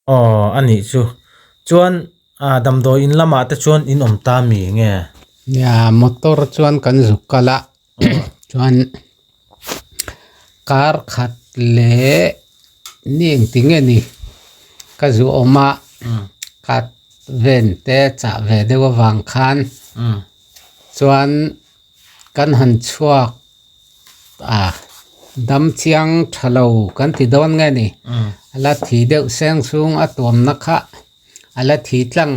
Aw a nih chu. Chuan damdawi in lamah te chuan in awm ta mi nge? Nia, motor chuan kan zuk kal a, chuan kar khat leh ni engti nge ni ka zu awm a, ka ven te chah ve deuh avang khan chuan kan han chhuak a dam chiang tha lo kan ti dawn nge ni a la thi deuh seng chhung a tuamna kha a la thi tlang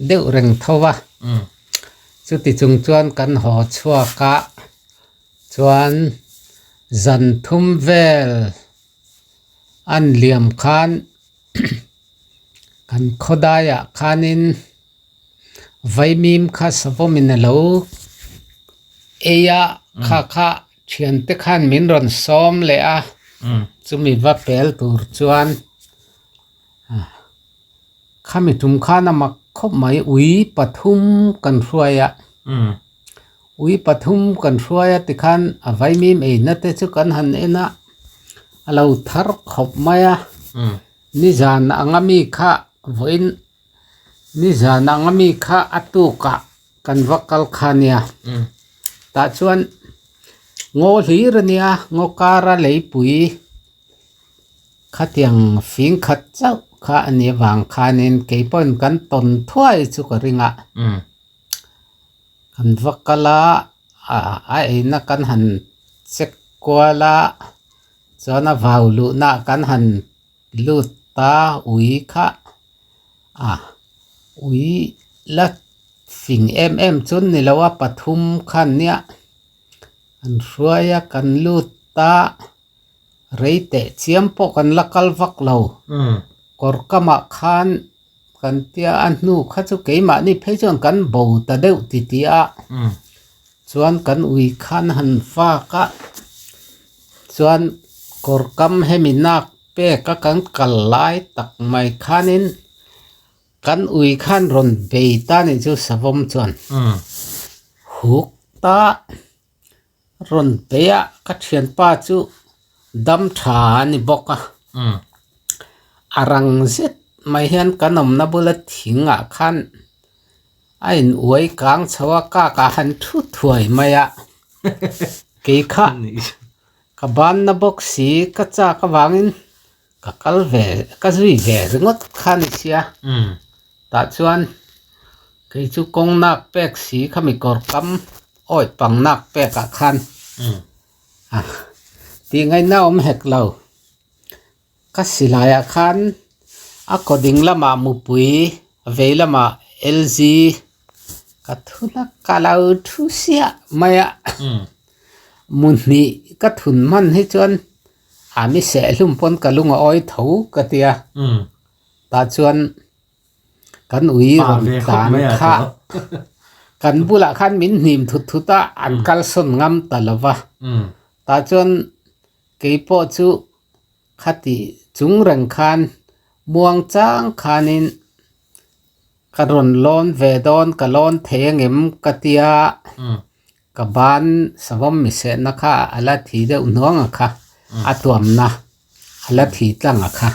deuh reng tho va chuti chung chuan kan haw chhuak a chuan zan thum vel an liam khan kan khawdaiah khanin. Vaimim kha savawmin a lo ei a, kha kha thiante khan min rawn sawm leh a, chumi va pel tur chuan khami tum khan a mak khawp mai ui pathum kan hruai a, ui pathum kan hruai a tikhan a vaimim eina te chu kan han en a, a lo thar khawp mai a, nizan anga mi kha vawiin. Nizan anga mi kha a tukah kan va kal kha nia. Tah chuan ngaw hlir a nia, ngaw kara leipui khatiang fing khat chauh kha a nih avang khanin kei pawhin kan tawn thuai chu ka ring a. Kan va kal a, a eina kan han check kual a, chuan a vau luhna kan han Lut ta ui kha a ui la fing em em chu ni lo a pathum khan nia an hruai a kan lut ta rei teh chiam pawh kan la kal vak lo kawr kamah khan kan tia a hnu kha chu keimahni phei chuan kan bo ta deuh ti ti a chuan kan ui khan han vak a chuan kawr kam hemi nak pek a kan kal lai tak mai khanin kan ui khan rawn bei ta nih chu savawm chuan huk ta rawn bei a ka thianpa chu dam tha a ni bawk a a rang zet mai hian kan awmna bula thing ah khan a in uai kang chho a kak ah han thu thuai mai a kei kha. Ka banna bawk si ka chak avangin ka kal ve ka zui ve ringawt kha ni sia. Tah chuan kei chu kawng nak pek si khami kawr kam awih pang nak pek ah khan tih ngaihna awm hek lo. Ka silai ah khan a kaw ding lamah mupui vei lamah LG ka thun a ka lo thu siah mai a mu hnih ka thun hman hi chuan a mi seh hlum pawn ka lung a awi tho ka ti a tah chuan kan ui rawn tlan kha kan bulah khan min hnim thut thut a an kalsawn ngam ta lo va tah chuan kei pawh chu. Khati chung reng khan muang chang khanin ka rawn lawn ve dawn ka lawn thei angem ka tia ka ban savawm misehna kha a la thi deuh hnuang a kha a tuamna a la thi tlang a kha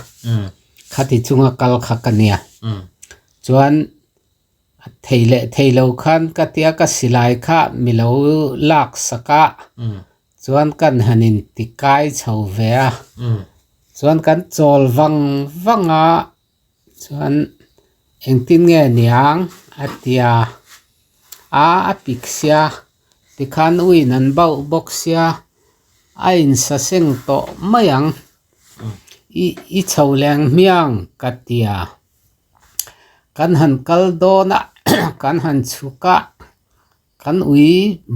khati chunga kal kha ka nia chuan a thei leh thei lo khan ka tia ka silai kha mi lo lak sak a. Chuan kan han in ti kai chho ve a, chuan kan chawl vang vang a, chuan engtin nge niang a ti a, a a pik sia tikhan uin an bauh bawk sia a in sa seng tawh mai ang i i chho leng hmiang ka ti a, kan han kal dawn a kan han chhuk a. Kan ui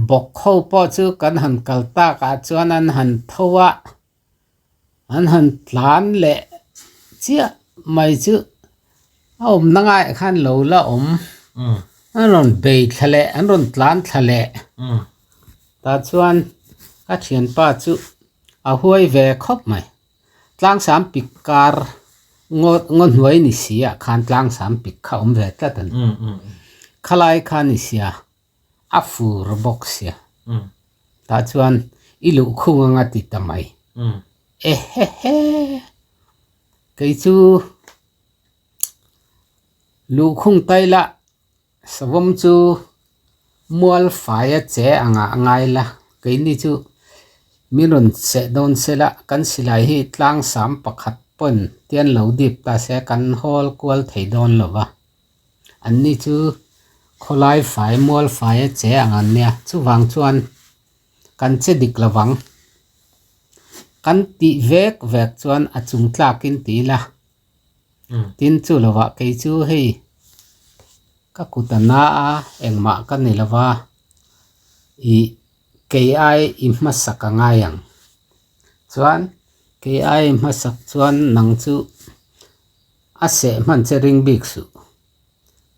bawk ho pawh chu kan han kal tak ah chuan an han tho a, an han tlan leh chiah mai chu a awmna ngaiah khan lo la awm an rawn bei thla leh an rawn tlan thla leh tah chuan ka thianpa chu a huai ve khawp mai tlangsam pik kar ngaw ngaw hnuai ni si ah khan tlangsam pik kha awm ve tlat a ni khalai kha ni sia a fur bawk sia tah chuan i luhkhung anga ti ta mai ehehe kei chu. Luhkhung taila savawm chu mual faia che angah a ngai la, keini chu min rawn seh dawn sela kan silai hi tlang sam pakhat pawn tian lo dip ta se kan hawl kual thei dawn lo va. Anni chu khawlai fai mual faia che ang an nia, chuvang chuan kan che dik lo vang. Kan tih vek vek chuan a chung tlakin ti ila. Tin chu lovah kei chu hei ka kut a na a engmah ka ni lova ih kei ai i hmasak a ngai ang. Chuan kei ai i hmasak chuan nang chu a seh hman che ring bik suh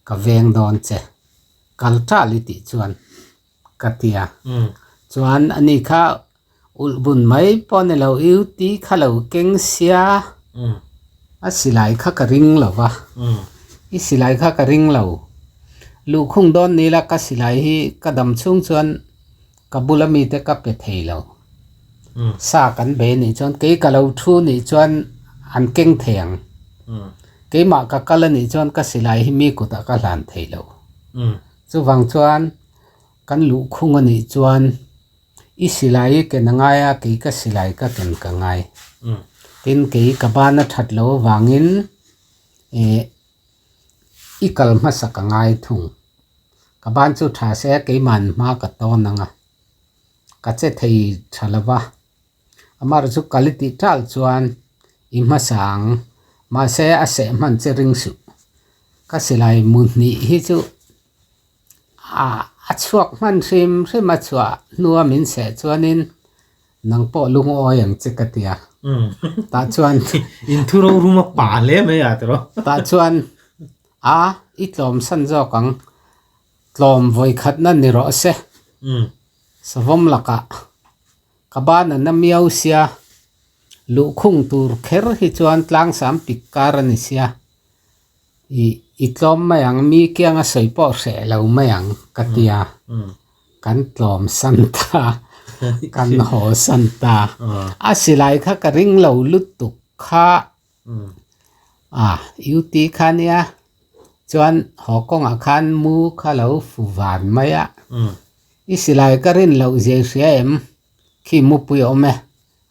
ka veng dawn che kal tal i tih chuan ka ti a. Chuan ani kha Ulh bun mai pawh ni lo iu ti kha lo keng sia a silai kha ka ring lo va, i silai kha ka ring lo. Luhkhung dawn ni la ka silai hi ka dam chhung chuan ka bula mite ka pe thei lo. Sa kan be nih chuan kei ka lo thu nih chuan an keng thei ang. Keimah ka kal a nih chuan ka silai hi mi kutah ka hlan thei lo. Chuvang chuan kan luhkhung a nih chuan. I silai i ken a ngai a, kei ka silai ka ken ka ngai. Tin, kei ka ban a that lo avangin ih i kal hmasa ka ngai thung. Ka ban chu tha se keiman hma ka tawn ang a, ka che thei tha lo va. Amaherawhchu chu kal i tih tal chuan i hmasa ang, mahse a seh hman che ring suh. Ka silai mu hnih hi chu. A chhuak hman hrim hrim a chhuah hnua min seh chuanin nang pawh lungawi ang che ka ti a. Tah chuan In thu ro rum a pa hle mai a tiraw. Tah chuan a i tlawm san zawk ang, tlawm vawi khatna ni rawh se. Savawm lakah ka ban a na miau sia, luhkhung tur kher hi chuan tlangsam pik kar a ni sia. I i tlawm mai ang, mi kianga sawi pawh hreh lo mai ang ka ti a, kan tlawm san ta, kan haw san ta. A silai kha ka ring lo lutuk kha a UT kha nia, chuan haw kawngah khan mu kha lo fu van mai a, i silai ka rin loh zia i hria em? Khi mupui a awm e,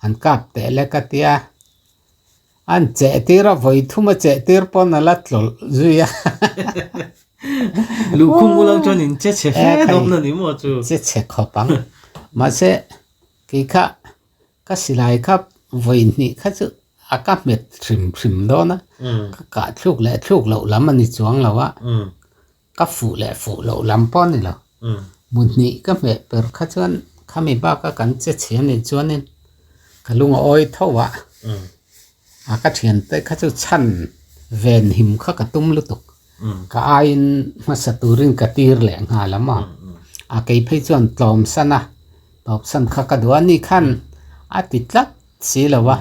an kap teh le ka ti a. An cheh tir a, vawi thum a cheh tir pawn a la tlawlh zui a. Luhkhung ulang chuan in che chhe fe dawn a ni maw chu? Che chhe khawp ang. Mahse, kei kha ka silai kha vawi hnih kha chu a ka hmet hrim hrim dawn a, ka kah thluk leh thluk loh lam a ni chuang lo a, ka fuh leh fuh loh lam pawh a ni lo. Hmun hnih ka hmeh per kha chuan khami baka kan che chhe a nih chuanin ka lung a awi tho a, a ka thiante kha chu chhan ven him kha ka tum lutuk. Ka aiin hmasa turin ka tir leh nghal a maw. A kei phei chuan tlawm san a, tawp san kha ka duh a ni khan a ti tlat si lo a.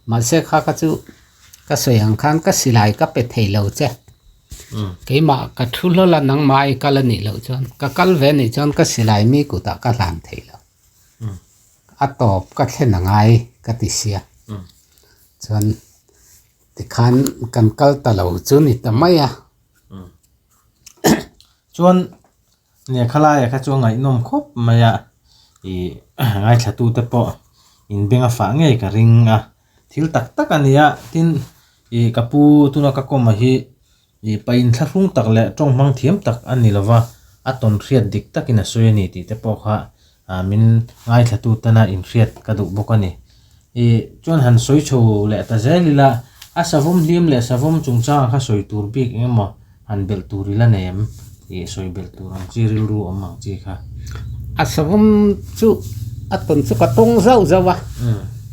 Mahse kha kha chu ka sawi ang khan ka silai ka pe thei lo che. Keimah ka thu hlawl a nangmah i kal a nih loh chuan ka kal ve nih chuan ka silai mi kutah ka hlan thei lo. A tawp ka thlen a ngai ka ti sia. Chuan tikhan kan kal ta lo chu ni ta mai a. Chuan Nia khalaia kha chu a ngaihnawm khawp mai a, ih ngaithlatute pawh inbeng a fah ngei ka ring a, thil tak tak a ni a, tin ih ka pu tuna ka kawm a hi ih pa inthlahrung tak leh tawng hmang thiam tak a ni lova, a tawn hriat dik takin a sawi a ni tih te pawh kha ah min ngaithlatu tana inhriat ka duh bawk a ni. Ih chuan han sawi chho leh ta zel ila, a savawm hlim leh savawm chungchangah kha sawi tur bik eng emaw han belh tur ila nei em? Ih sawi belh tur ang chi rilru awm ang chi kha. A savawm chu a tawn chu ka tawng zauh zauh a,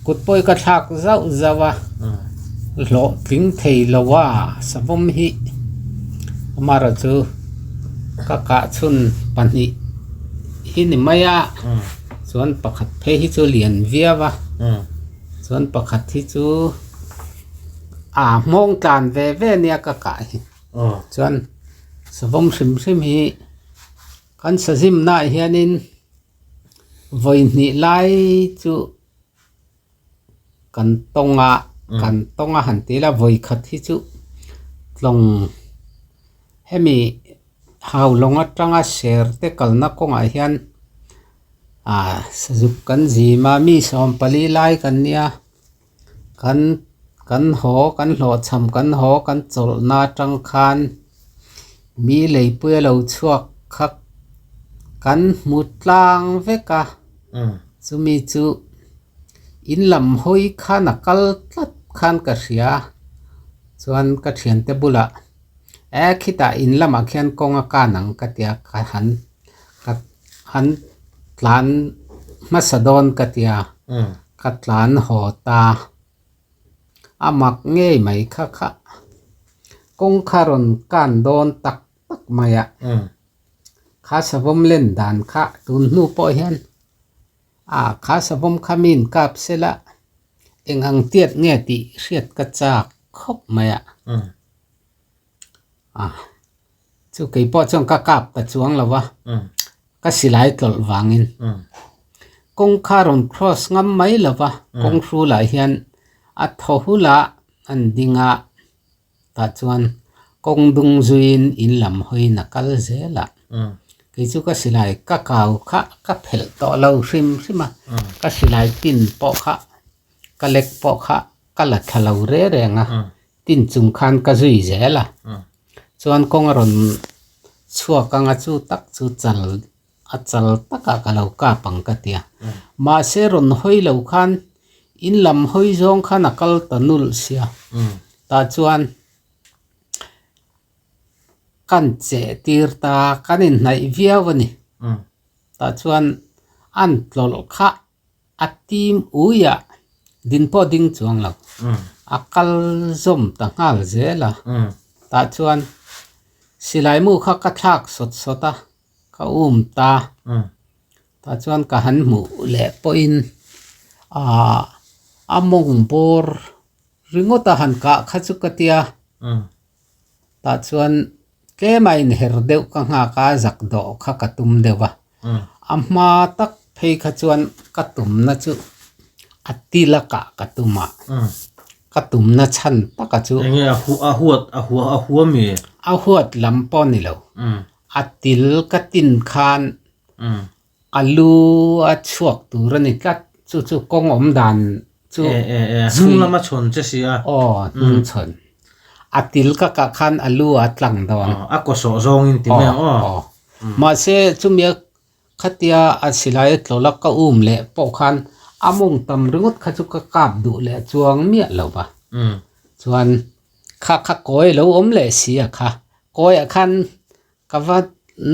kut pawh hi ka thlak zauh zauh a, hlawhtling thei lo a savawm hi amaherawhchu ka kah chhun pahnih hi ni mai a chuan pakhat phei hi chu lian viau a chuan pakhat hi chu a hmawng tlan ve ve nia ka kah hi chuan savawm hrim hrim hi kan sazim naah hianin vawi hnih lai chu kan tawng a kan tawng a han ti ila vawi khat hi chu tlawng. Hemi Haulawng atanga ser te kalna kawngah hian ah sazuk kan zim a mi 14 lai kan nia kan kan haw kan hlawhchham kan haw kan chawlhna atang khan mi leipui a lo chhuak kha kan hmu tlang vek a chumi chu in lam hawi khan a kal tlat khan ka hria chuan ka thiante bulah. E khitah in lamah khian kawng a kan ang ka tia ka han ka han tlan hmasa dawn ka tia ka tlan haw ta a mak ngei mai kha kha kawng kha rawn kan dawn tak tak mai a kha savawm len dan kha tun hnu pawh hian a kha savawm kha mi in kap sela eng ang tiat nge tih hriat ka chak khawp mai a. A chu kei pawh chuan ka kap ta chuang lo va ka silai tlawlh vangin kawngkha rawn cross ngam mai lo va kawng hrulah hian a thaw hula an ding a tah chuan kawng dung zuiin in lam hawiin a kal zel a kei chu ka silai ka kau kha ka phelh tawh lo hrim hrim a ka silai pin pawh kha ka lek pawh kha ka la thla lo re reng a tin chung khan ka zui zel a chuan kawng a rawn chhuak anga chu tak chu chal a chal takah ka lo kap ang ka ti a mahse rawn hawi lo khan in lam hawi zawng khan a kal ta nulh sia tah chuan kan cheh tir ta kan inhnaih viau a ni tah chuan an tlawlh kha. A team uiah din pawh ding chuang lo. A kal zawm ta nghal zel a. Tah chuan silai mu kha ka thlak sawt sawt a, ka um ta. Tah chuan ka han hmuh leh pawhin aah a mawng bawr ringawt a han kah kha chu ka tia. Tah chuan tlem a inher deuh ka nghak a, zak dawh kha ka tum deuh a. A hma tak phei kha chuan ka tumna chu a ti lakah ka tum a, ka tumna chhan taka chu. Enge a hu a huat a hua a hua mi? A huat lam pawh ni lo. A til ka tin khan a lu a chhuak tur a ni tlat, chu chu kawng awm dan chu. E e e, hnung lama chhawn che si a. Aw, hnung chhawn. A til ka kah khan a lu a tlang dawn. Aw, a kawsawh zawngin ti mai ang aw. Aw, mahse chumia khatia a silai a tlawlh a ka um leh pawh khan a mawng tam ringawt kha chu ka kap duh leh chuang miah lo va. Chuan kha kha kawi lo awm leh si a kha, kawiah khan Ka va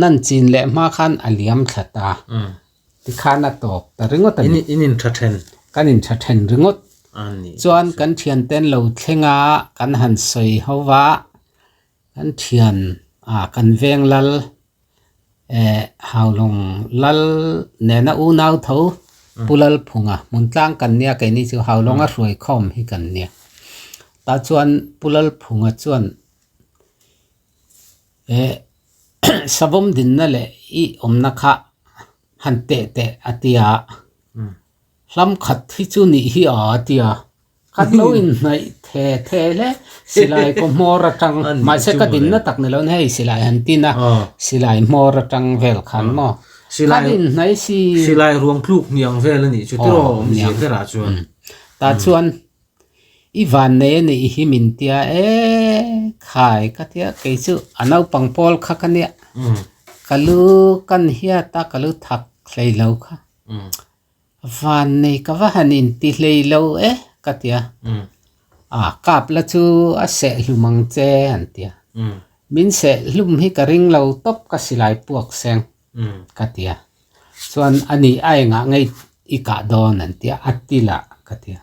nan chin leh hma khan a liam thla ta. Tikhan a tawp ta ringawt a ni. In intha then. Kan intha then ringawt. Chuan kan thianten lo thleng a, kan han sawi ho va, kan thian a kan veng lal eh Haulawng lal nena unau tho Pu Lalphunga hmun tlang kan nia keini chu Haulawnga hruaikhawm hi kan nia. Tah chuan Pu Lalphunga chuan Eh savawm dinna leh i awmna kha han teh teh a ti a, hlam khat hi chu nih hi a a ti a, kan lo inhnaih the the hle, silai kaw hmawr atang, mahse ka dinna tak ni lo hei silai han tin a, silai hmawr atang vel khan maw, kan inhnaih si. Silai ruang tluk hniang vel a nih chu tiraw awmzia berah chuan. Tah chuan I van nei a nih hi min tia e khai ka tia kei chu a naupang pawl kha ka nia ka lu kan hiat a ka lu thak hlei lo kha van nei ka va han in ti hlei lo e ka tia a kap la chu a seh hlum ang che an tia min seh hlum hi ka ring lo tawp ka silai puak seng ka tia chuan a ni a engah ngei i kah dawn an tia a ti lah ka tia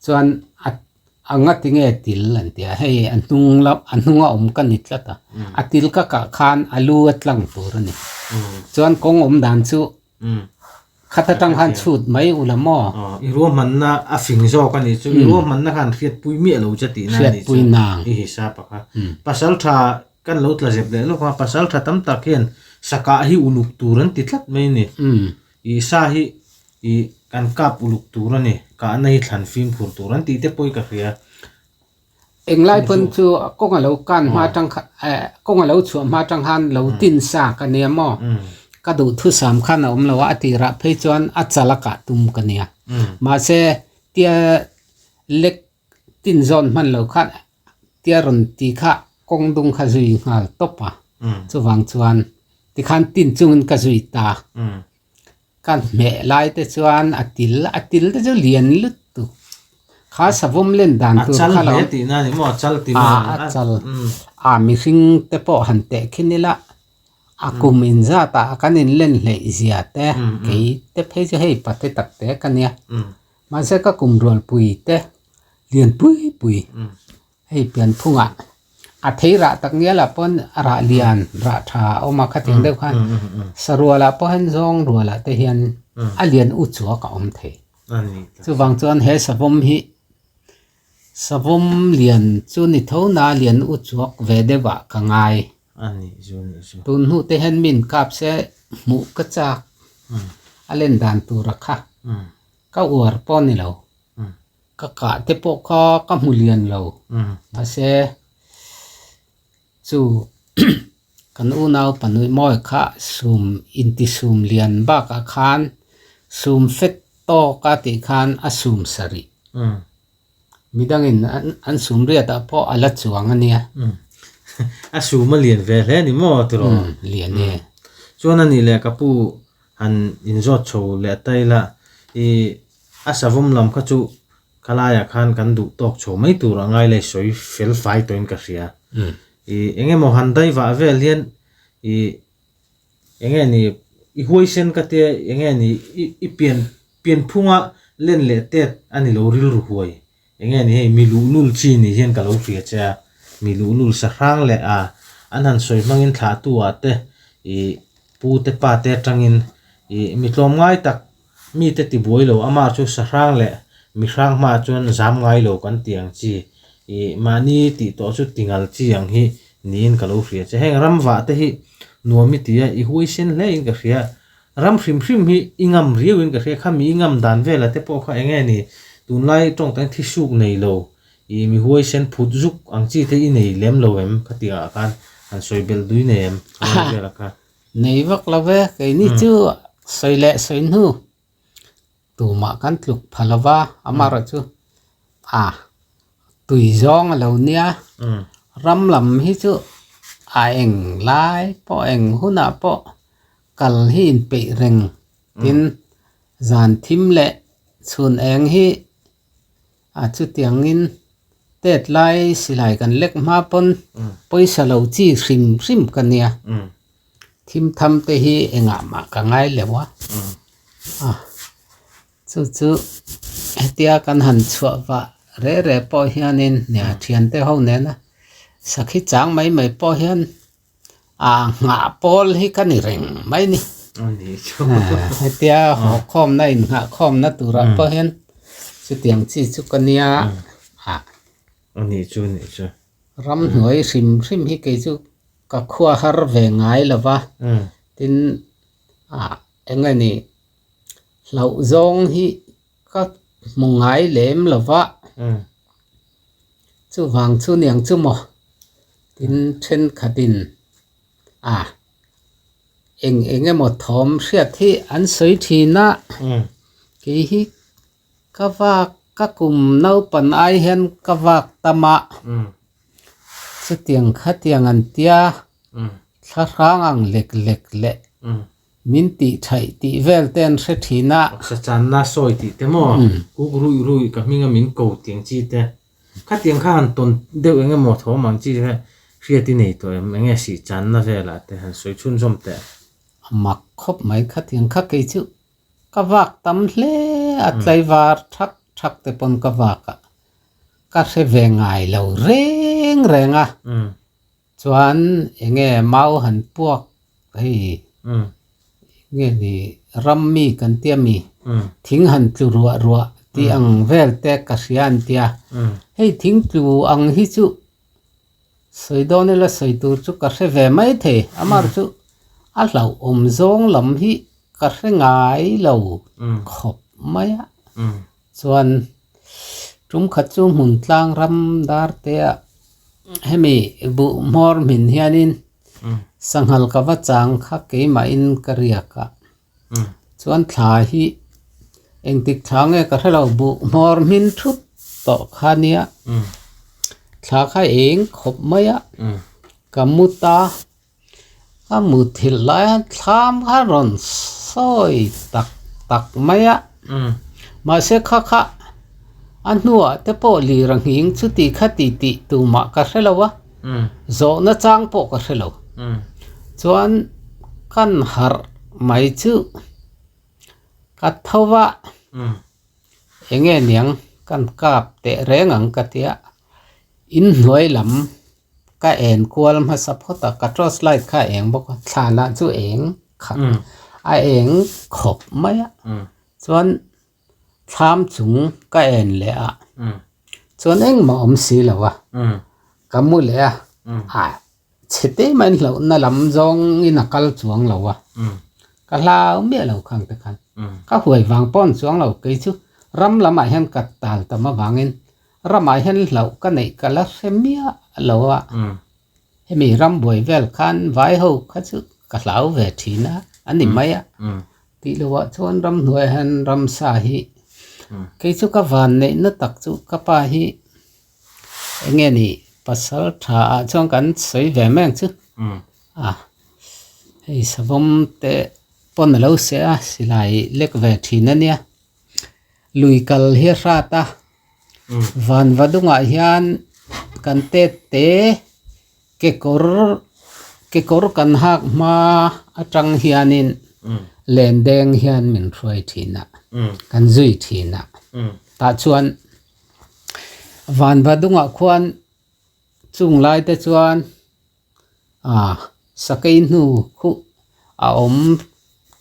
chuan a a ngati nge til an tia hei a hnung lam a hnunga awm ka ni tlat a a til ka kah khan a lu a tlang tur a ni chuan kawng awm dan chu khat atang khan chhut mai ula maw i ruahmanna a fing zawk a nih chu i ruahmanna khan hriatpui miah lo che tihna a nih chu i hisap a kha pasal tha Kan lo tla zep leh lawk a, pasal tha tam tak hian sakah hi uluk tur an ti tlat mai a ni. Ih sa hi ih kan kap uluk tur a ni, kahna hi thlan fimkhur tur an tih te pawh hi ka hria. Englai pawn chu kawng a lo kan hma atang kha eh kawng a lo chhuah hma atang khan lo tin sa ka nia maw? Ka duhthusam khan a awm lo a, a tirah phei chuan a chal a kah tum ka nia. Mahse tia lek tin zawn hman lo khan tia rawn ti kha kawng dung kha zui nghal tawp a, chuvang chuan tikhan tin chungin ka zui ta. Ka hmeh lai te chuan a til a til te chu lian lutuk kha savawm len dan tur kha lo a a chal a mihring te pawh han teh khin ila a kum in zat ah kan in len hleih zia te kei te phei chu hei pate tak te ka nia mahse ka kum rual pui te lian pui pui. Hei pianphungah a thei rah tak ngialah pawn a rah lian rah tha a awm a khatiang deuh khan sarualah pawh hian zawng rualah te hian a lian u chuak a awm thei. Chuvang chuan he savawm hi savawm lian chu ni tho na lian u chuak ve deuhah ka ngai. Tun hnu te hian min kap se hmuh ka chak a len dan tura kha ka uar pawh a ni lo. Ka kah te pawh kha ka hmu lian lo. Mahse chu kan unau pahnih mawi kha sum inti sum lian bakah khan sum fet tawk a tih khan a sum sarih. Midangin an sum riatah pawh a la chuang a nia. A sum a lian ve hle a ni maw tiraw? Lian e. Chuan a nih leh ka pu han inzawt chho leh ta ila i A savawm lam kha chu khalaiah khan kan duh tawk chho mai tur a ngai leh sawi fel fai tawhin ka hria. I eng emaw han dai vah vel hian i eng nge ni i huaisen ka tia eng nge ni i i pian pianphunga len leh tet a ni lo rilru huai. Eng nge ni hei mi luhlul chi ni hian ka lo hria che a, mi luhlul sahrang leh a an han sawi hmangin thlahtu ah te i pu te pa te atangin i mi tlawm ngai tak Mite ti buai lo, amah chu sahrang leh mihrang hmaah chuan zam ngai lo kan ti ang chi. Ih, mahni tih tawh chu ti ngal chi ang hi niin ka lo hria che. Heng ram vah te hi nuam i ti a, i huaisen hle in ka hria. Ram hrim hrim hi i ngam riau in ka hria. Khami i ngam dan vela te pawh kha eng nge ni tunlai tawngtain thisuk nei lo, ih, mi huaisen phut zuk ang chi te i nei lem lo em? Khatiang ah khan han sawi belh dui nei em? Khalai vela kha. Nei vak lo ve, keini chu sawi leh sawi hnu tumah kan tluk pha lo va, amaherawh chu a tui zawng a lo nia, ram lam hi chu a eng lai pawh eng hunah pawh kal hi inpeih reng tin zan thim leh chhun eng hi A chutiangin tet lai silai kan lek hma pawn pawisa lo chi hrim hrim ka nia. Thim tham te hi engah mah ka ngai lo a. A chu chu hetia kan han chhuah vah reh reh pawh hianin nia thiante ho nena sakhi chang mai mai pawh hian Ah nghah pawl hi ka ni reng mai ni. Hetia haw khawmna in nghah khawmna turah pawh hian chutiang chi chu ka nia. Anih chu anih chu. Ramhnuai hrim hrim hi kei chu ka khua har ve ngai lo va. Tin ah eng nge ni hlauh zawng hi ka hmu ngai lem lo va. Chuvang chu niang chu maw. Tin thenkhatin a eng eng emaw thawm hriat hi an sawi thin a, kei hi ka vak ka kum naupan ai hian ka vak tam a, chutiang khatiang an tia thlahrang ang lek lek leh Min tih thaih tih vel te an hre thin a. Sa channa sawi tih te maw? Kuk ruih ruih ka hminga min ko tiang chi te. Khatiang kha han tawn deuh eng emaw thawm ang chi kha hriat i nei tawh em? Enge sih channa velah te han sawi chhunzawm teh. A mak khawp mai khatiang kha kei chu ka vak tam hle a, tlaivar thak thak te pawn ka vak a, ka hre ve ngai lo reng reng a. Chuan enge mau han puak hei nge ni ram mi kan tia mi thing han tlu ruah ruah tih ang vel te ka hria an tia hei thing tlu ang hi chu sawi dawn ila sawi tur chu ka hre ve mai thei amar chu a hlauhawm zawng lam hi ka hre ngai lo khawp mai a chuan. Tum khat chu hmun tlang ram dar te ah hemi buh hmawr hmin hianin sanghal ka va chang kha keimahin ka riak a chuan thla hi engtik thla nge ka hrelo buh hmawr hmin thut tawh kha nia thla kha eng khawp mai a ka mu ta. Ka muthilh laia thlam kha rawn sawi tak tak mai a, mahse kha kha a hnuah te pawh lir a nghing chuti kha ti tih tumah ka hre lo a, zawhna chang pawh ka hre lo. Chuan kan harh mai chu ka tho va, enge niang kan kap teh reng ang ka tia, inhnuai lam Ka en kual hmasa phawt a, ka torch light kha a eng bawk a, thlanah chu eng khat a eng khawp mai a, chuan thlam chung ka en leh a, chuan engmah awm si lo a, ka mu leh a, ah chhe te mai hlauhna lam zawngin a kal chuang lo a, ka hlau miah lo khang te khan, ka huai vang pawh an chuang lo, kei chu ram lamah hian ka tal tam avangin Ramah hian hlauh ka neih ka la hre miah lo a, hemi ram buai vel khan vai ho kha chu ka hlau ve thin a, a ni mai a. Tih lohah chuan ramhnuaiah hian ramsa hi kei chu ka van neihna tak chu ka pa hi eng nge ni pasal tha ah chuan kan sawi ve mai ang chu a, hei savawm te pawn a lo seh a silai lek ve thin a nia. Lui kal hi a hrat a, vanva dungah hian kan tet te kekawr kekawr kan hak hma atang hianin len deng hian min hruai thin a, kan zui thin a. Tah chuan vanva dungah khuan chung lai te chuan Ah, sakei hnu khuh a awm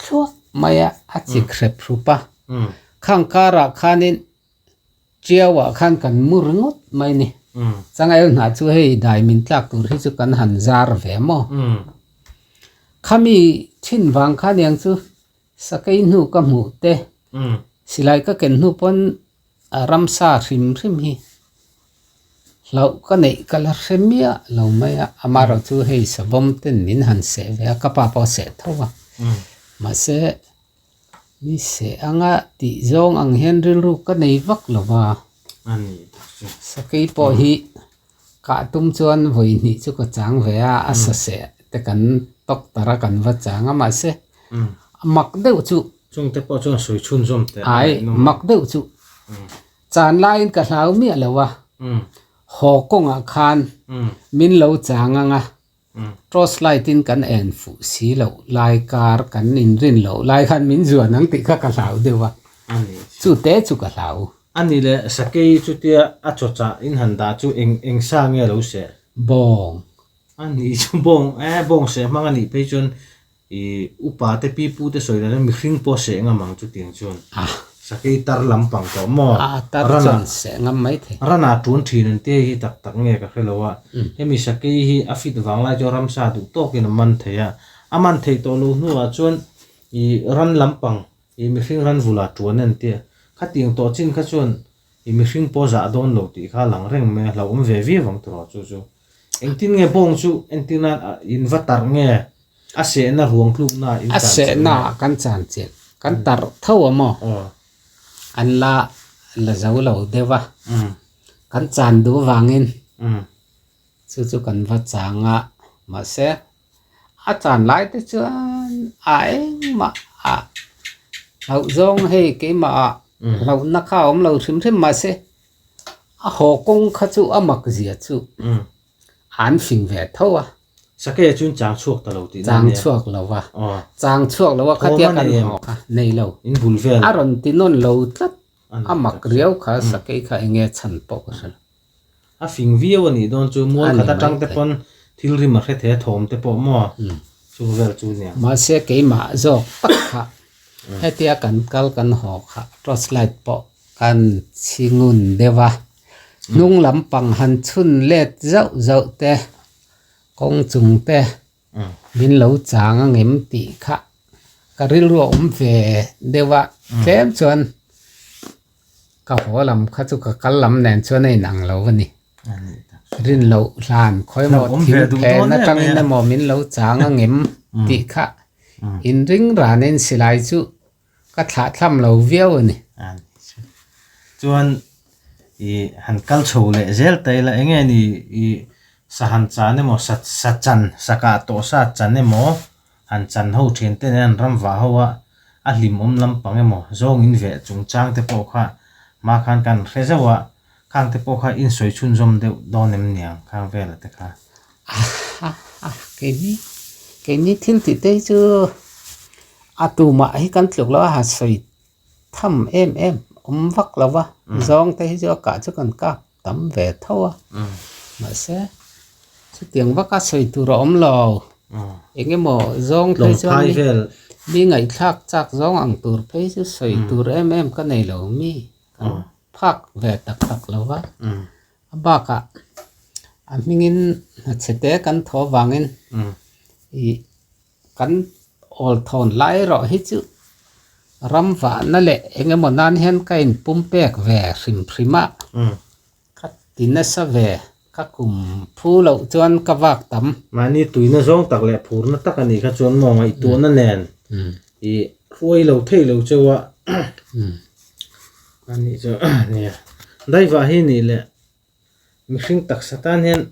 thluah mai a, a chik hrep hrup a. Khang karah khanin Tiauah khan kan mu ringawt mai ni. Changel hnah chu hei dai min tlak tur hi chu kan han zar ve maw? Khami thin vang khan eng chu sakei hnu ka hmuh te, silai ka ken hnu pawn a ramsa hrim hrim hi hlauh ka neih ka la hre miah lo mai a, amaherawh chu hei savawm ten min han seh ve a, ka pa pawh a seh tho a, mahse mi seh anga tih zawng ang hian rilru ka nei vak lo va, sakei pawh hi kah tum chuan vawi hnih chu ka chang ve a, a sa seh te kan tawk tar a kan va chang a, mahse a mak deuh chu. Chungte pawh chuan sawi chhunzawm teh a mak deuh chu. Chan laiin ka hlau miah lo a, haw kawngah khan min lo chang ang a, torch light in kan en fuh si loh lai kar kan inrin loh lai khan min zuan ang tih kha ka hlau deuh a, chu te chu ka hlau. A ni le, sakei chutia a chawchah in han dah chu eng eng sa nge lo seh? Bawng. A ni chu bawng, e bawng seh hmang a nih phei chuan I upa te pi pu te sawi dan hian mihring pawh seh ngam ang chutiang chuan sakei tar lampang tawh maw? A tar chuan seh ngam mai thei. Rana tun thin an tia hi tak tak nge ka hre lo a, hemi sakei hi a fit vang lai chuan ramsa duh tawkin a man thei a, a man theih tawh lo hnuah chuan i ran lampang i mihring ran vula tuan an tia, khatiang tawh chin kha chuan i mihring pawh zah dawn lo tih kha a lang reng mai a, hlauhawm ve viau ang tawh chu chu. Engtin nge bawng chu entir nan in va tarh nge? A sehna ruang tlukna in A sehna ah kan chan chilh. Kan tarh tho a maw? An la la zo lo deuh a. Kan chan duh vangin chu chu kan va chang a. Mahse a chan lai te chuan a engmah a hlauh zawng hei keimah ah hlauhna kha a awm lo hrim hrim mahse a haw kawng kha chu a mak zia chu an fing ve tho a. Sakei chuan chang chhuak ta lo tih nan nia. Chang chhuak lo a. Chang chhuak lo a khatia kan haw kha nei lo. In bul vel. A rawn ti nawn lo tlat. A mak riau kha sakei kha enge chhan pawh ka hre lo. A fing viau a nih dawn chu mual khat atang te pawn thil rim a hre thei a thawm te pawh maw chu vel chu nia. Mahse keimah zawk tak kha hetia kan kal kan haw kha torch light pawh kan chhingun deuh a. Hnung lampang han chhun let zauh zauh te kawng chung te min lo chang ang em tih kha ka rilru a awm ve deuh a tlem chuan ka. Ka haw lam kha chu ka kal lam nen chuan a inang lo a ni. Rin loh hlan khawi emaw thing phen atangin emaw min lo chang a ngem tih kha inring ranin silai chu ka thlah thlam lo viau a ni. Chuan i han kal chho leh zel ta ila enge ni i sa han chan emaw sa sa chan sa kah tawh sa chan emaw han chan ho thian te nen an ram vah ho a a hlimawm lampang emaw zawng in veh chungchang te pawh kha hma khan kan hre zauh a khang te pawh kha in sawi chhunzawm deuh dawn em niang khang vela te kha. Keini keini thil tih te hi chu a tumah hi kan tluk lo a han sawi tham em em awm vak lo va zawng te hi chu a kah chu kan kap tam ve tho a mahse chutiang vaka sawi tur a awm lo eng emaw zawng phei chuan mi ngaihthlak chak zawng ang tur phei chu sawi tur em em ka nei lo mi kan phak ve tak tak lo va a bakah a hmingin hna chhe te kan thaw vangin ih Kan awl thawn lai erawh hi chu ram vahna leh eng emaw nan hian ka inpum pek ve hrim hrim a, ka ti nasa ve, ka kum phu loh chuan ka vak tam. Mahni tuina zawng tak leh phurna tak a nih kha chuan maw ngaihtuahna nen i hruai lo thei lo cheu a, a nih chu nia. Daivah hi nih leh Mihring taksa tan hian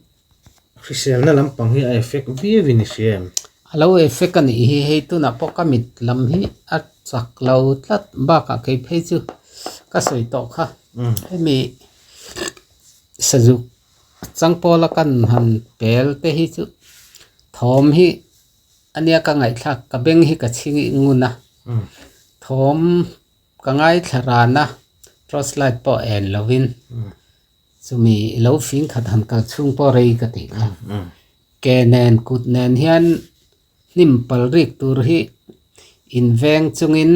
hriselna lampang hi a effect viau in i hria em? A lo effect a nih hi, hei tunah pawh ka mit lam hi a chak lo tlat bakah kei phei chu ka sawi tawh kha hemi sazuk changpawla kan han pel te hi chu thawm hi a nia ka ngaihthlak ka beng hi ka chhing ngun a thawm Ka ngaithla ran a, torch light pawh en lovin chumi lo fing khat han kal chhung pawh rei ka tih kha. Ke nen kut nen hian hnim pal rik tur hi inveng chungin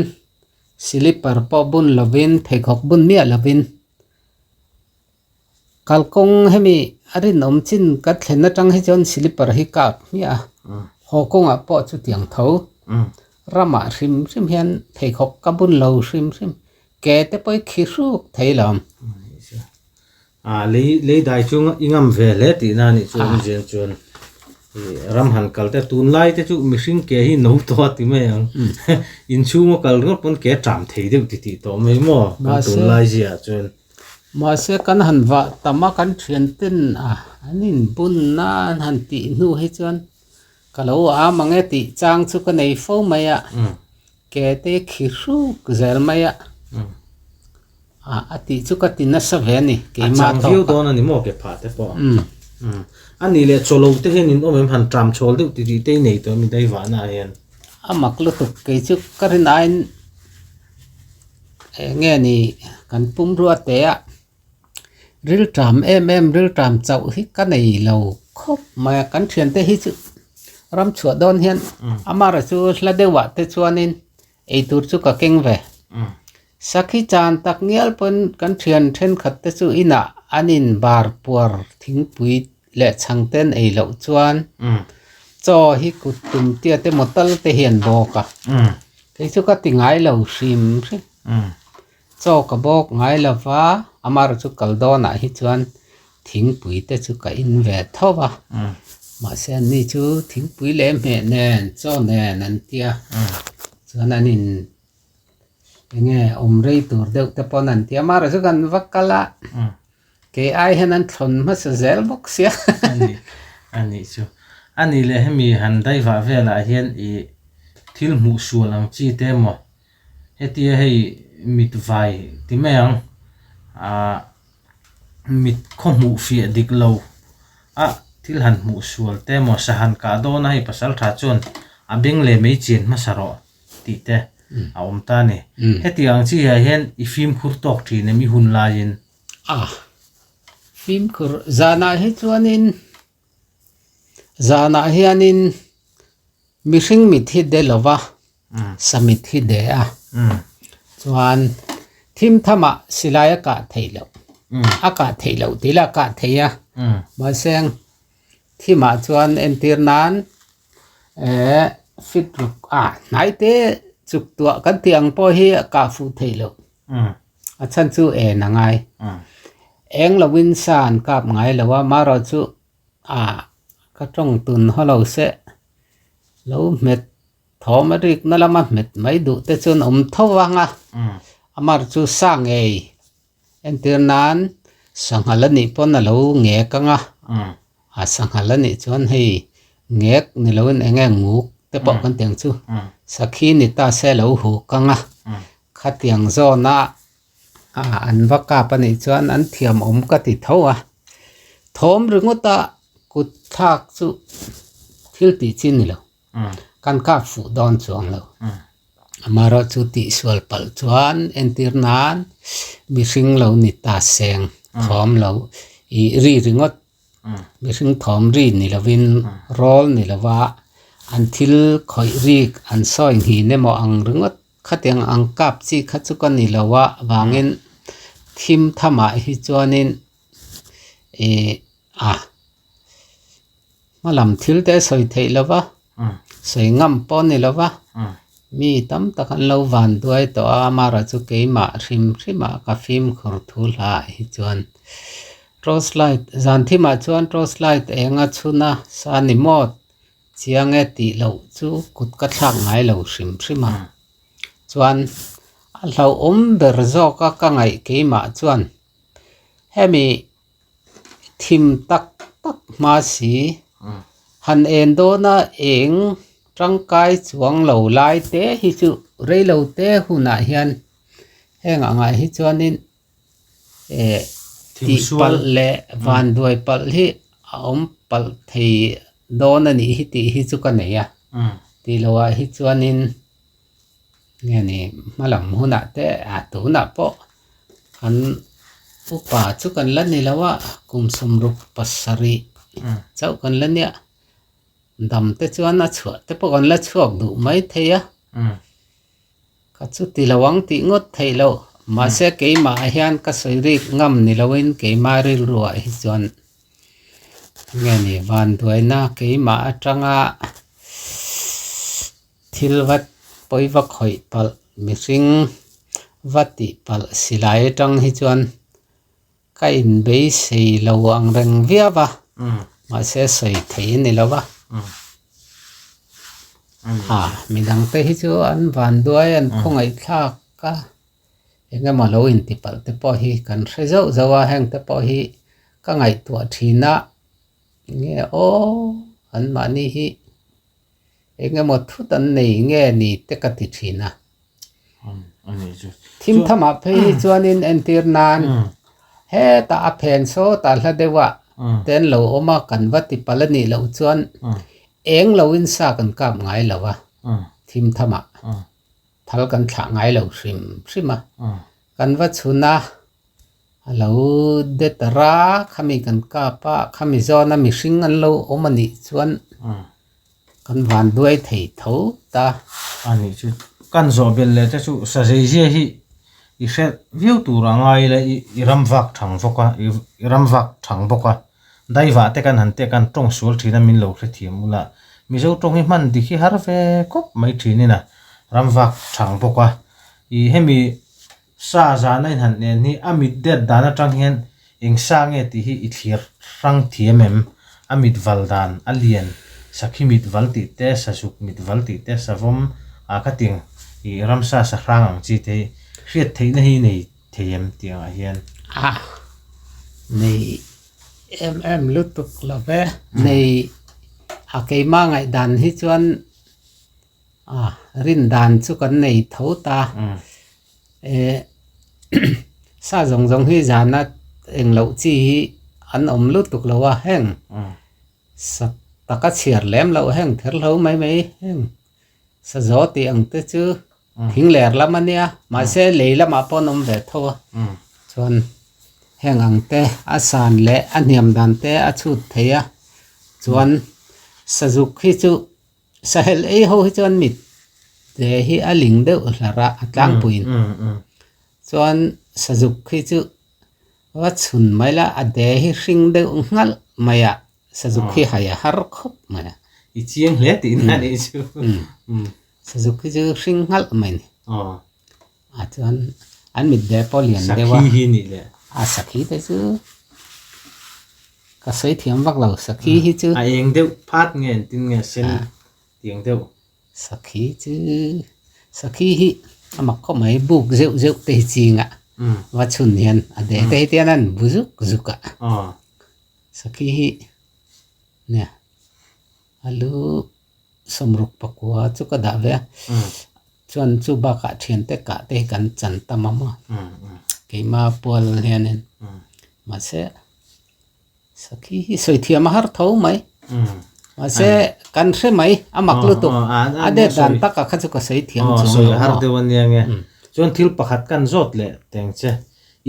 slipper pawh bun lovin pheikhawk bun miah lovin kalkawng hemi a rinawm chin ka thlen atang hi chuan slipper hi kap hmiah a, haw kawngah pawh chutiang tho ramah hrim hrim hian pheikhawk ka bun lo hrim hrim ke te pawh hi khi hruk thei lo. Ah lei lei dai chu i ngam ve hle tihna a nih chu awmzia chuan ram han kal te tunlai te chu mihring ke hi no tawh a ti mai ang inchhunga kal ringawt pawn ke a ṭam thei deuh titih tawh mai maw kan tunlai ziaah chuan. Mahse kan han vah tam a kan thian ten a an inbun na an han tih hnu hi chuan ka lo am ang e tih chang chu ka nei fo mai a, ke te khi hruk zel mai a, a tih chu ka ti nasa ve a ni keimah tawk a. A chang viau dawn a ni maw ke phah te pawh. A nih leh chawlo te hian in awm em han tram chhawl deuh titih te i nei tawh em i daivahna ah hian. A mak lutuk kei chu ka rin aiin. Eng nge ni kan pumrua te a rilṭam em em rilṭam chauh hi ka nei lo khawp mai a kan thiante hi chu ram chhuah dawn hian amaherawh chu hla deuhah te chuanin eitur chu ka keng ve sakhi chan tak ngial pawn kan thian thenkhat te chu inah an in bar puar thingpui leh chhang te an ei loh chuan chaw hi kut tum tia te maw tal te hi an bawk a kei chu ka ti ngai lo hrim hrim chaw ka bawk ngai lo va amaherawh chu kal dawnah hi chuan thingpui te chu ka in ve tho va mahse an ni chu thingpui leh hmeh nen chaw nen an tia chuan an in eng nge awm rei tur deuh te pawn an tia amaherawh chu kan va kal a. Kei ai hian an thlawn hmasa zel bawk sia. Ani, ani chu. Ani leh hemi han daivah velah hian i thil hmuh sual ang chi te emaw hetia hei mit vai ti mai ang ah mit khaw hmuh fiah dik lo a thil han hmuh sual te emaw sa han kah dawn a hei pasal tha chuan a beng leh mai chian hmasa rawh tih te a awm ta a ni. Hetiang ang chi ah hian i fimkhur tawk thin em i hun laiin? A, fimkhur zanah hi chuanin zanah hianin mihring mit hi de lo va, sa mit hi de a, chuan thim thamah silai a kah theih loh, a kah theih loh tih lah a kah theih a, mahse thimah chuan entir nan eh fit ruk a hnai te chuk tuah kan tih ang pawh hi a kah fuh theih loh. A chhan chu en a ngai. Eng loin sa an kap ngai lo a, marawh chu a ka tawng tun haw lo se lo hmet thawm a rikna lama hmet mai duh te chuan awm tho vang a, amar chu sa ngei entir nan sanghal a nih pawn a lo ngek ang a, a sanghal a nih chuan hei ngek ni loin eng nge nguk te pawh kan ti ang chu, sakhi ni ta se a lo huk ang a, khatiang zawna a an va kap a nih chuan an thiam awm ka ti tho a, thawm ringawta kut thlak chu thil tih chi ni lo. Kan kap fuh dawn chuang lo. Amaherawh chu tihsual palh chuan entir nan mihring lo ni ta seng thawm lo ih ri ringawt mihring thawm ri ni lovin rawl ni lova an thil khawih rik an sawi nghin emaw ang ringawt khatiang ang kap chi kha chu ka ni lo a vangin thim thamah hi chuanin ih a. Hmalam thil te sawi theih lo va, sawi ngam pawh a ni lo va, mi tam tak an lo van duai tawh a, amaherawh chu keimah hrim hrimah ka fimkhur thu hlaah hi chuan torch light zan thimah chuan torch light eng a chhun a sa ni maw chiang e tih loh chu kut ka thlak ngai lo hrim hrim a, chuan a hlauhawm ber zawk a ka ngaih keimah chuan hemi. Thim tak tak hma si. Han en dawna eng tangkai chuang lo lai te hi chu reilo te hunah hian heng angah hi chuanin eh tih palh leh vanduai palh hi a awm palh thei dawn a nih hi tih hi chu ka nei a tih lohah hi chuanin nge ni hmalam hunah te a tunah pawh. Kan upa chu kan la ni lo a, kum 67 chauh kan la nia. Dam te chuan a chhuah te pawh kan la chhuak duh mai thei a. Ka chu ti lo ang tih ngawt theih loh. Mahse keimah ah hian ka sawi rik ngam ni loin keimah rilruah hi chuan nge ni vanduaina keimah atanga Thil va pawi va khawih palh mihring va tih palh silai atang hi chuan ka inbeisei lo ang reng viau a, mahse sawi thei a ni lo va. Ha midang te hi chu an van duai an khawngaih thlak a, eng emaw lo inti palh te pawh hi kan hre zauh zauh a, heng te pawh hi ka ngaihtuah thin a, enge aw anmahni hi. Eng emaw thut an nei nge ni te ka ti thin a. Thim thamah phei hi chuanin entir nan hetah a phen sawtah hla deuhah te an lo awm a, kan va ti palh a nih loh chuan eng loin sa kan kap ngai lo a, thim thamah thal kan thlah ngai lo hrim hrim a. Kan va chhun a, a lo de ta ra, khami kan kap a, khami zawna mihring an lo awm a nih chuan Kan van duai thei tho ta. A nih chu. Kan zawh belh leh te chu Sazeizia hi i hre viau tur a ngai ila i ram vak thang bawk a, i ram vak thang bawk a. Daivah te kan han teh kan tawng sual thin a min lo hre thiam ula. Mizo tawng hi hman dik hi har ve khawp mai thin in a ram vak thang bawk a. I hemi Sa zana in han en hi a mit det dan atang hian eng sa nge tih hi i thlir hrang thiam em? A mit val dan a lian, sakhi mit val tih te, sazuk mit val tih te, savawm ah kha tiang i ramsa sa hrang ang chi te hi hriat theihna hi nei thei em tih angah hian? A nei em em lutuk lo ve, nei a keimah ngaihdan hi chuan a rin dan chu kan nei tho ta. Eh sa zawng zawng hi zana eng loh chi hi an awm lutuk lo a heng sa taka chhiar lem loh heng ther hlo mai mai heng sa zaw tih ang te chu thing ler lam a nia mahse lei lamah pawh an awm ve tho a chuan heng ang te a san leh a hniam dan te a chhut thei a chuan sazuk hi chu. Sahel ei ho hi chuan mit te hi a ling deuh hlar a, a tlangpuiin. Chuan sazuk hi chu va chhun mai la, a de hi hring deuh nghalh mai a, sazuk hi hai a har khawp mai a. I chiang hle tih na nih chu. Sazuk hi chu hring nghalh mai a ni. A chuan. An mit ve pawh lian deuh a. Sakhi hi nih le. A sakhi te chu ka sawi thiam vak lo sakhi hi chu. A eng deuh phat nge engtin nge sen tiang deuh. Sakhi chu sakhi hi a mak khawp mai buk zeuh zeuh te hi ching a va chhun hian a deh te hi tian an bu zuk zuk a. Sakhi hi nia a lu 64 chu ka dah ve a. Chuan chu bakah thiante kah te hi kan chan tam a maw keima pual hianin mahse sakhi hi sawi thiam a har tho mai mahse kan hre mai a mak lutuk a det dan takah kha chu ka sawi thiam chuang lo maw. Har deuh ania nge chuan thil pakhat kan zawt leh teng che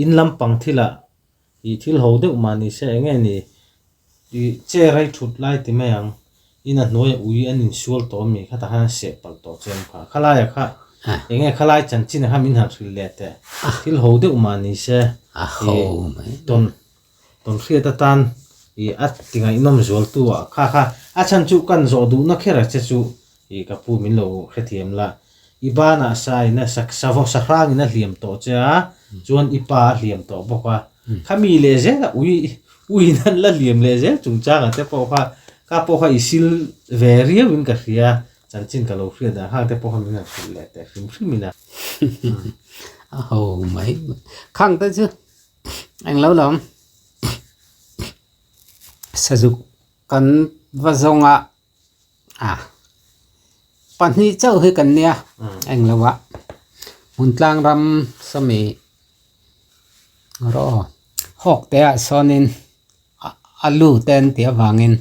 in lampang thilah Ih thil ho deuh mah ni se enge ni ih chair a i thut lai ti mai ang in a hnuaia ui an insual tawh ami kha tah khan an seh palh tawh che em kha khalai ah kha enge khalai chanchin ah kha min han hrilh leh teh thil ho deuh mah ni se ih tawn tawn hriat atan ih a ti ngaihnawm zual tu ah kha kha a chhan chu kan zawh duhna kher a che chu ih ka pu min lo hrethiam la I banah sa in a sak sa vaw sa hrang in a hliam tawh che a, chuan i pa a hliam tawh bawk a. Khami leh zel a ui ui in an la hliam leh zel chungchang ah te pawh kha ka pawh kha i sil ve riau in ka hria, chanchin ka lo hriat dan khang te pawh kha min han hrilh leh teh hrim hrim in a. A ho mai mai. Khang te chu englo lo sazuk kan va zawng a. A pahnih chauh hi kan nia eng lo ah hmun tlang ram sawmi rawh aw hawk te ah sawnin a lu te an tih avangin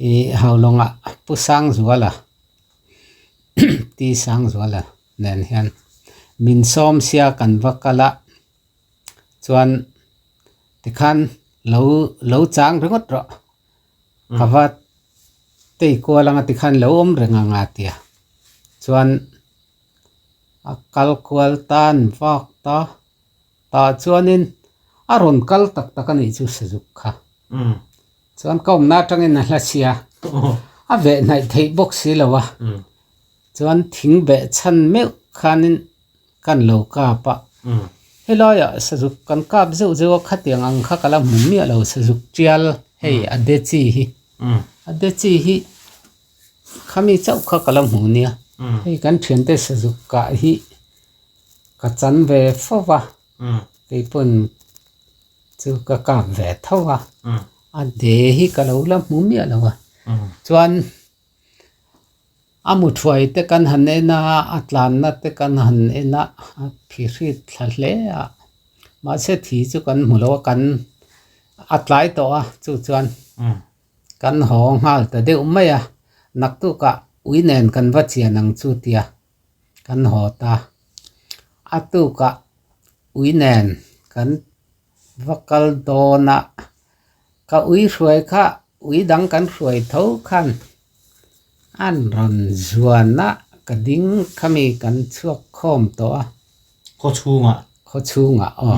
ih haulawngah Pu Sangzuala T Sangzuala nen hian min sawm sia kan va kal a chuan tikhan lo lo chang ringawt rawh. Ka va tei kual anga tikhan lo awm reng ang a tia chuan a kal kual tan vak ta tah chuanin a rawn kal tak tak a nih chu sazuk kha chuan ka awmna atangin a hla sia a veh hnaih theih bawk si lo a chuan thing beh chhan meuh khanin Kan lo kap a, helaiah sazuk kan kap zeuh zeuh a, khatiang ang kha ka la hmu miah lo sazuk tial hei a de chi hi, a de chi hi khami chauh kha ka la hmu nia, hei kan thiante sazuk kah hi ka chan ve fo va, keipawn chu ka kap ve tho a, a de hi ka lo la hmu miah lo a, chuan. A mu thuai te kan han en a, a tlanna te kan han en a, a phi hrit thla hle a, mahse thi chu kan hmu lo a, kan a tlai tawh a chu chuan kan haw nghal ta deuh mai a, naktukah ui nen kan va chian ang chu tia kan haw ta, a tukah ui nen kan va kal dawn a, ka ui hruai kha ui dang kan hruai tho khan an rawn zuan a ka ding khami kan chhuak khawm tawh a. Khaw chhungah. Khaw chhungah aw.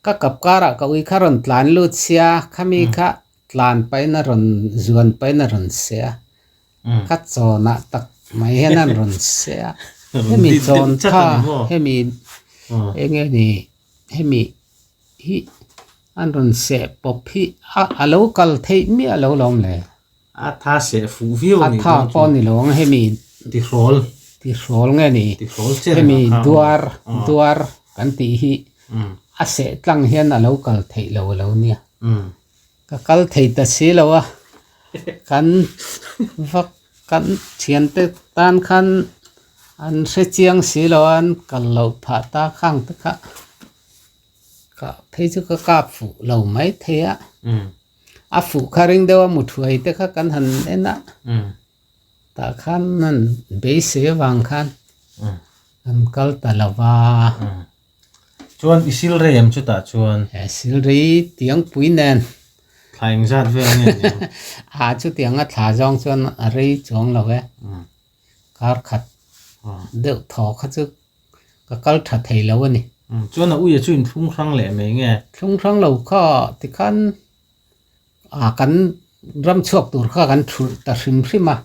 Ka kap karah ka ui kha rawn tlan lut sia khami kha tlan pahin a rawn zuan pahin a rawn seh a. Ka chawnah tak mai hian an rawn seh a. Hemi chawn kha hemi eng nge ni hemi hi an rawn seh pawp hi a a lo kal theih miah lo lawm le. A tha seh fuh viau a ni dawn chu. A tha pawh ni lo ang hemi. Tihrawl. Tihrawl nge ni. Tihrawl chen hemi duar duar kan tih hi a seh tlang hian a lo kal theih lo a lo nia. Ka kal thei ta si lo a, kan vak kan thiante tan khan an hre chiang si lo a, an kal loh phah ta khang te kha ka phei chu ka kap fuh lo mai thei a, a fuh kha ring deuh a mu thuai te kha kan han en a, tah khan an beisei avang khan an kal ta lo va. Chuan i sil rei em chutah chuan? He sil rei tiang pui nen. Thla eng zat vel nge ni ang? A chutiang a thla zawng chuan a rei chuang lo e. Kar khat deuh thaw kha chu ka kal tha thei lo a ni. Chuan a uia chu in thlung hrang leh mai nge? Thlung hrang lo kha tikhan a kan ram chhuak tur kha kan thulh ta hrim hrim a.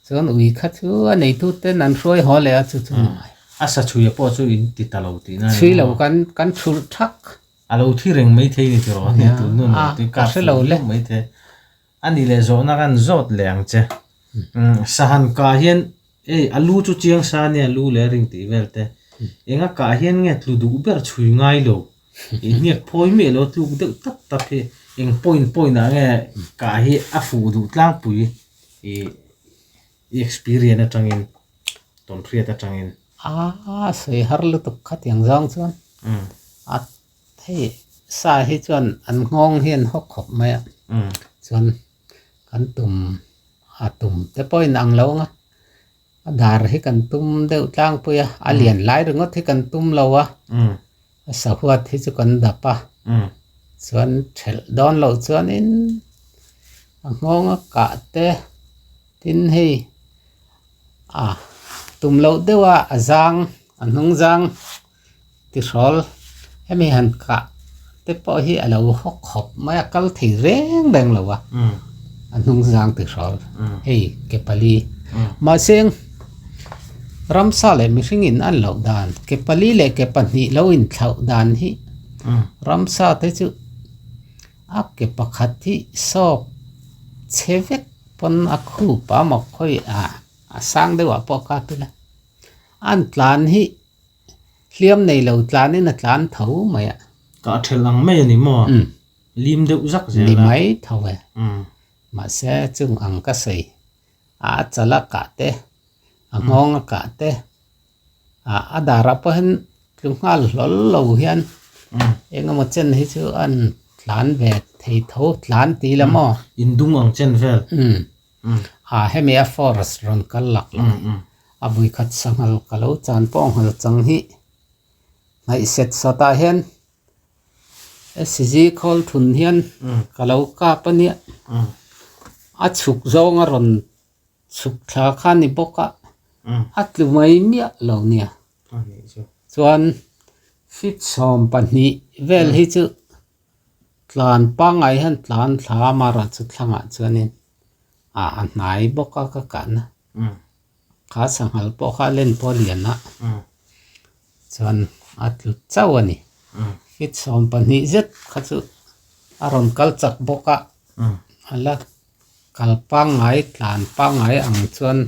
Chuan ui kha chu a neitu ten an hruai haw leh a chu chu ni mai. A sa chhuia pawh chu in ti ta lo tihna a ni maw? Chhui lo kan kan thulh thak. A lo thi reng maithei ni tiraw? Ni tun nun lo tui kap fuh viau maithei. A nih leh zawhna kan zawt leh ang che. Sahan kah hian ei a lu chu chiang sa nia lu leh a ring tih vel te. Enga kah hian nge tlu duh ber chhui ngai lo. I hniak phawi miah lo tluk deuh tap tap hi eng point point ah nge kah hi a fuh duh tlangpui i i experience atangin tawnhriat atangin. A sawi har lutuk khatiang zawng chuan a Hei sa hi chuan an nghawng hi an hawk khawp mai a, chuan kan tum a tum te pawh in ang lo ang a, a dar hi kan tum deuh tlangpui a, a lian lai ringawt hi kan tum lo a, a sahuat hi chu kan dap a, chuan thelh dawn loh chuanin a nghawng a kah te tin hei a tum loh deuh a a zang a hnung zang. Tihrawl hemi han kah te pawh hi a lo hawk khawp mai a, kal thei reng reng lo a, a hnung zang tihrawl hei ke pali mahse ramsa leh mihring in an loh dan ke pali leh ke pahnih lo inthlauh dan hi ramsa te chu a ke pakhat hi sawp chhe vek pawn a khup a maw khawi a a sang deuh ah pawh kap ila an tlan hi. Hliam nei lo tlanin a tlan tho mai a. Kah thelh ang mai a ni maw? Lim deuh zak zel a. Ni mai tho e. Mahse chung ang ka sawi a chal a kah te, a nghawng a kah te, a darah pawh hian tlu nghal hlawl lo hian eng emaw chen hi chu an tlan ve thei tho tlan ti la maw? Indung ang chen vel. Hemi a forest rawn kal lak lo. A vuikhat sanghal ka lo chan pawh nghal chang hi hnaih set sawtah hian SCG khawl thun hian ka lo kap a nia a chhuk zawng a rawn chhuk thla kha ni bawk a a tlu mai miah lo nia chuan feet 12 vel hi chu tlan pangngai hian tlan thla a mara chu thlangah chuanin a hnai bawk a ka kahna. Kha sanghal pawh kha len pawh a lian a, chuan a tlu chauh a ni. Feet 12 zet kha chu a rawn kal chak bawk a, a la kal pangngai tlan pangngai ang chuan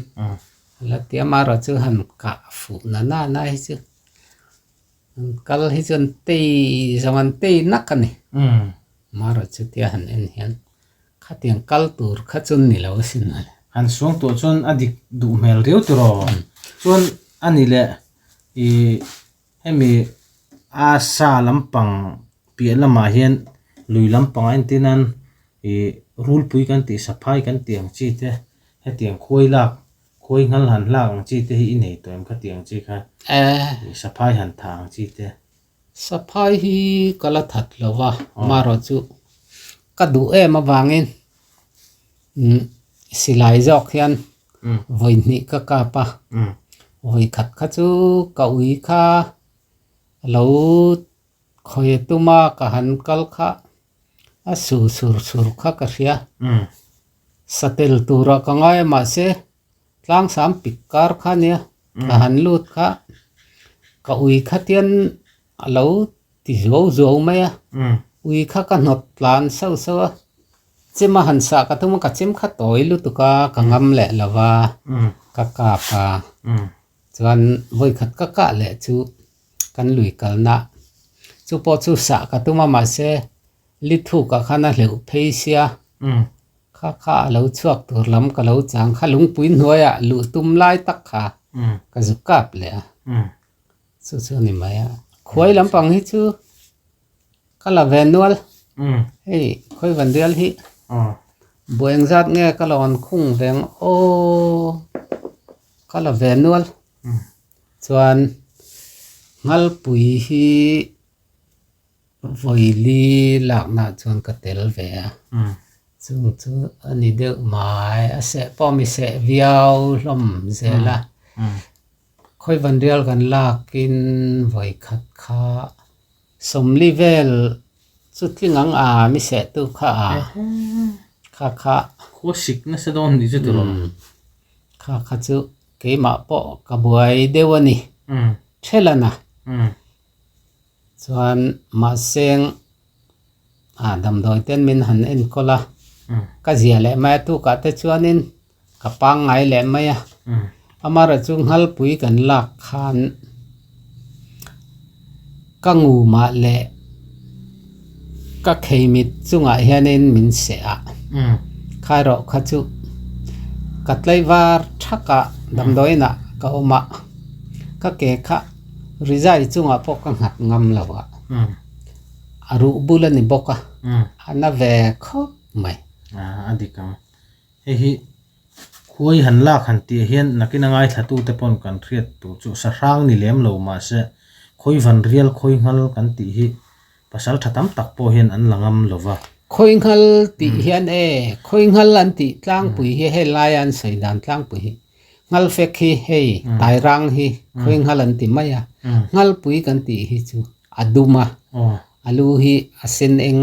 a la ti a, amaherawh chu han kah fuh na na na hi chu an kal hi chuan tei zawng an tei nak a ni. Amaherawh chu tia han en hian. Khatiang kal tur kha chu ni lo asin mawle. Han suang tuah chuan a dik duh hmel riau tiraw. Chuan a ni leh i hemi a sa lampang piah lamah hian lui lampang a entir nan i rulpui kan tih saphai kan tih ang chi te hetiang khuai lak khuai nghal han hlak ang chi te hi i nei tawh em khatiang chi kha i saphai han thah ang chi te. Saphai hi ka la that lo va, amaherawh chu ka duh em avangin silai zawk hian vawi hnih ka kap a, vawi khat kha chu ka ui kha lo khawi tum a ka han kal kha a su sur sur kha ka hria, satel turah ka ngai a mahse Tlangsam pik kar kha nia ka han lut kha ka ui kha tian a lo ti zuau zuau mai a ui kha ka hnawt tlan sauh sauh a chem a han sah ka tum a ka chem kha tawi lutuk a ka ngam leh lo va ka kap a chuan vawikhat ka kah leh chu kan lui kalna chu pawh chu sah ka tum a mahse lithuk ah khan a hleuh phei sia. Kha kha a lo chhuak tur lam ka lo chang kha lungpui hnuaiah luh tum lai tak kha ka zu kap leh a, chu chu a ni mai a. Khuai lampang hi chu ka la ve nual, hei khawi van rial hi buai engzat nge ka lawn khung ve ang aw ka la ve nual chuan Nghalpui hi. Vawili lakna chuan ka tel ve a, chung chu a ni deuh mai, a seh pawh mi seh viau hlawm zel a, khawi van rial kan lakin vawi khat kha sawmli vel chu tling ang a mi seh tu kha a, kha kha. Khua sik nasa dawn ni chu tiraw? Kha kha chu keimah pawh ka buai deuh a ni. Thelana chuan mahseng ah damdawi ten min han enkawl a, ka zia leh mai a tukah te chuanin ka pangngai leh mai a, amaherawhchu Nghalpui kan lak khan ka ngumah leh ka kheimit chungah hianin min seh a, khaerawh kha chu ka tlaivar thakah damdawiinah ka awm a. Ka ke kha rizai chungah pawh ka nghat ngam lo a, a ruh bul a ni bawk a, a na ve khawp mai. A dik ang. Hei hi khuai han lak han tih hian nakin a ngaithlatute pawn kan hriat tur chu sahrang ni lem lo mahse khawi van rial khawi nghal kan tih hi pasal tha tam tak pawh hian an la ngam lo va. Khawi nghal tih hian e, khawi nghal an tih tlangpui hi hei laia an sawi dan tlangpui hi Nghalfek hi hei tairang hi khawi nghal an ti mai a, nghalpui kan tih hi chu a dum a, a lu hi a sen eng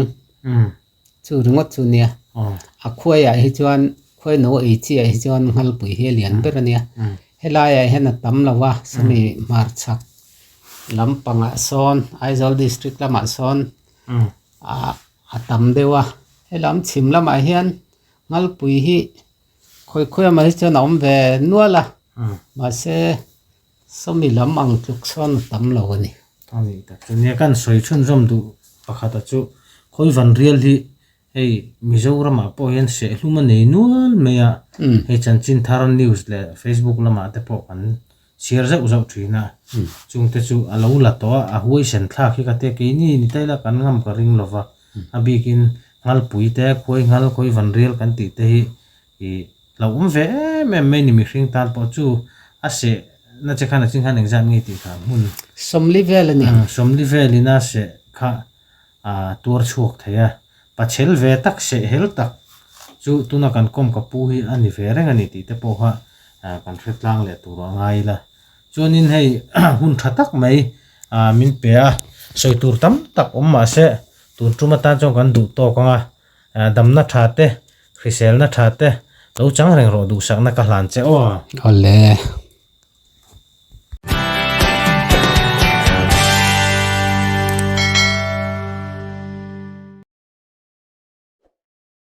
chu ringawt chu nia. A khuaiah hi chuan khuai no ei chiah hi chuan nghalpui hi a lian ber a nia. Helaiah hian a tam lo a, sawmi hmarchhak lampangah sawn Aizawl district lamah sawn a tam deuh a, helam chhim lamah hian nghalpui hi Khawi khawi a mai chuan a awm ve nual a, mahse sawmi lam ang tluk sawn a tam lo a ni. A nih tak chu nia kan sawi chhunzawm duh pakhata chu khawi van rial hi hei Mizoramah pawh hian sehlum a nei nual mai a, hei chanchin thar news leh Facebook lamah te pawh kan chhiar zauh zauh thin a, chungte chu a lo la tawh a, a huaisen thlak hi ka tia keini ni ta ila kan ngam ka ring lova, a bikin nghalpui te, khuai nghal, khuai vanrial kan tih te hi ih hlauhawm ve em em mai ni mihring tan pawh chu a seh na che khan a ching khan engzat nge tih kha hmun Sawmli vel a ni. Sawmli velin a seh kha a tuar chhuak thei a, pachhel ve tak seh hel tak chu tuna kan kawm ka pu hi a ni ve reng a ni tih te pawh kha kan hre tlang leh tur a ngai ila. Chuanin hei hun tha tak mai min pe a, sawi tur tam tak awm mah se tun tum atan chuan kan duh tawk ang a, damna tha te, hriselna tha te lo chang reng rawh duhsakna ka hlan che aw. Awle.